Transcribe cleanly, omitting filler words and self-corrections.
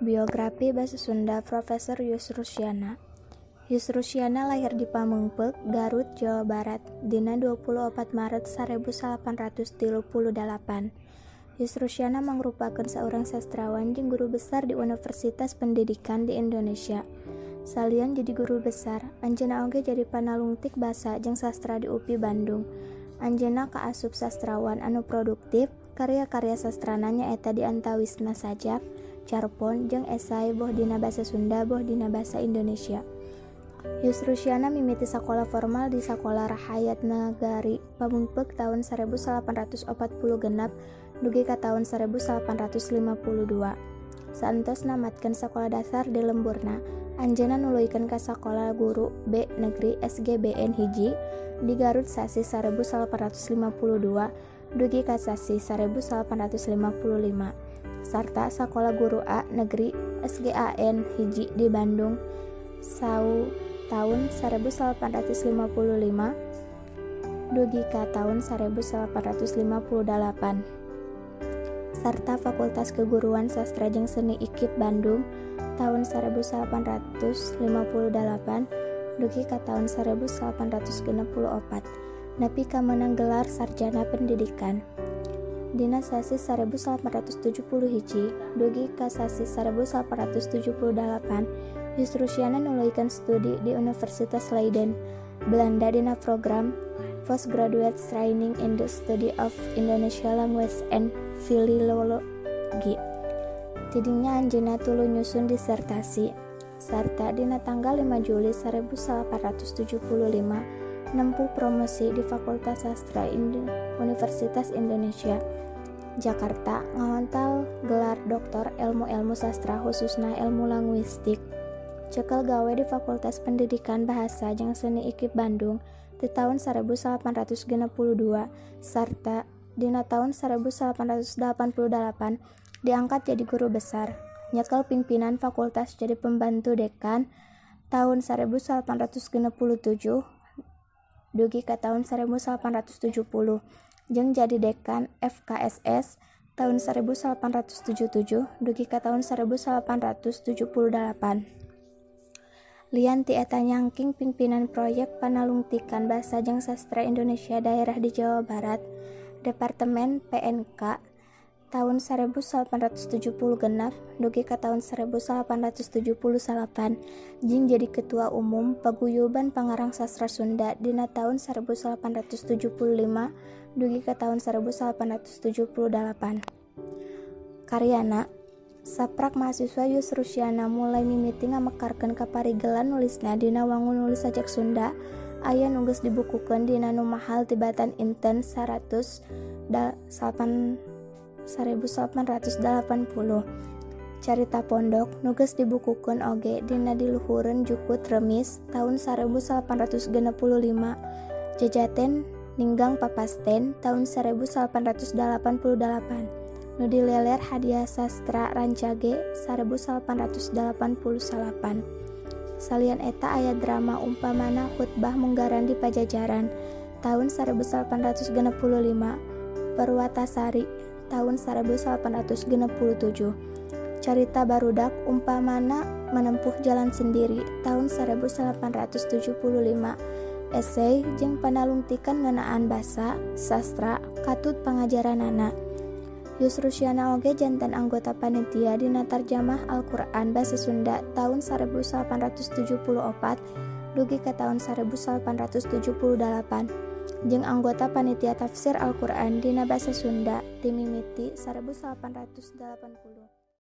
Biografi Basa Sunda Profesor Yusrussyana. Yusrussyana lahir di Pameungpeuk, Garut, Jawa Barat, dina 24 Maret 1838. Yusrussyana mangrupakeun saurang sastrawan jeung guru besar di Universitas Pendidikan di Indonesia. Salian jadi guru besar, anjeunna oge jadi panalungtik basa jeung sastra di UPI Bandung. Anjeunna kaasup sastrawan anu produktif, karya-karya sastrana nyaeta di antawisna sajak, carpon, jeung esai boh dina basa Sunda boh dina basa Indonesia. Yusrussyana mimiti sakola formal di Sakola Rahayat Nagari Pameungpeuk taun 1846 dugi ka taun 1852. Saentos namatkeun sakola dasar di lemburna, anjeunna nuluykeun ka Sakola Guru B Negeri SGBN 1 di Garut sasih 1852 dugi ka sasih 1855. Sarta Sakola Guru A Negeri SGAN 1 di Bandung sau taun 1855 dugi ka taun 1858, sarta Fakultas Keguruan Sastra jeung Seni IKIP Bandung taun 1858 dugi ka taun 1864 nepi ka meunang gelar Sarjana Pendidikan. Dina sasih 1871 dugi ka sasih 1878, Yusrussyana nuluykeun studi di Universitas Leiden, Belanda dina program Postgraduate Training in the Study of Indonesia Language and Philology. Tidinya anjeunna tuluy nyusun disertasi, sarta dina tanggal 5 Juli 1875 nempuh promosi di Fakultas Sastra Universitas Indonesia, Jakarta, ngahontal gelar Doktor Ilmu-Ilmu Sastra khususna Ilmu Linguistik. Cekel gawe di Fakultas Pendidikan Bahasa jeung Seni IKIP Bandung di taun 1862 sarta dina taun 1888 diangkat jadi guru besar. Nyekel pimpinan fakultas jadi pembantu dekan taun 1867 dugi ka taun 1870 jeung jadi dekan FKSS taun 1877 dugi ka taun 1878. Lian ti eta nyangking pimpinan proyek panalungtikan basa jeung sastra Indonesia daerah di Jawa Barat, Departemen PNK taun 1876 dugi ka taun 1878 jeung jadi Ketua Umum Paguyuban Pangarang Sastra Sunda dina taun 1875 dugi ka taun 1878. Karyana saprak mahasiswa Yusrussyana mulai mimiti ngamekarkeun kaparigelan nulisna dina wangun nulis sajak Sunda aya nu geus dibukukeun dina nu mahal tibatan inten 1880. Carita Pondok nu geus dibukukeun oge dina Diluhureun Jukut Remis taun 1865, Jajaten Ninggang Papasten taun 1888, nu dileler Hadiah Sastra Rancage 1888. Salian eta aya drama umpamana Khutbah Munggaran di Pajajaran taun 1865, Perwatasari taun 1867, Carita Barudak umpamana Menempuh Jalan Sendiri taun 1875, esai jeung panalungtikan ngeunaan basa, sastra, katut pangajaranana. Yusrussyana oge janten anggota panitia dina tarjamah Al-Qur'an basa Sunda taun 1874 dugi ka taun 1878 jeung anggota panitia tafsir Al-Qur'an dina basa Sunda ti mimiti 1880.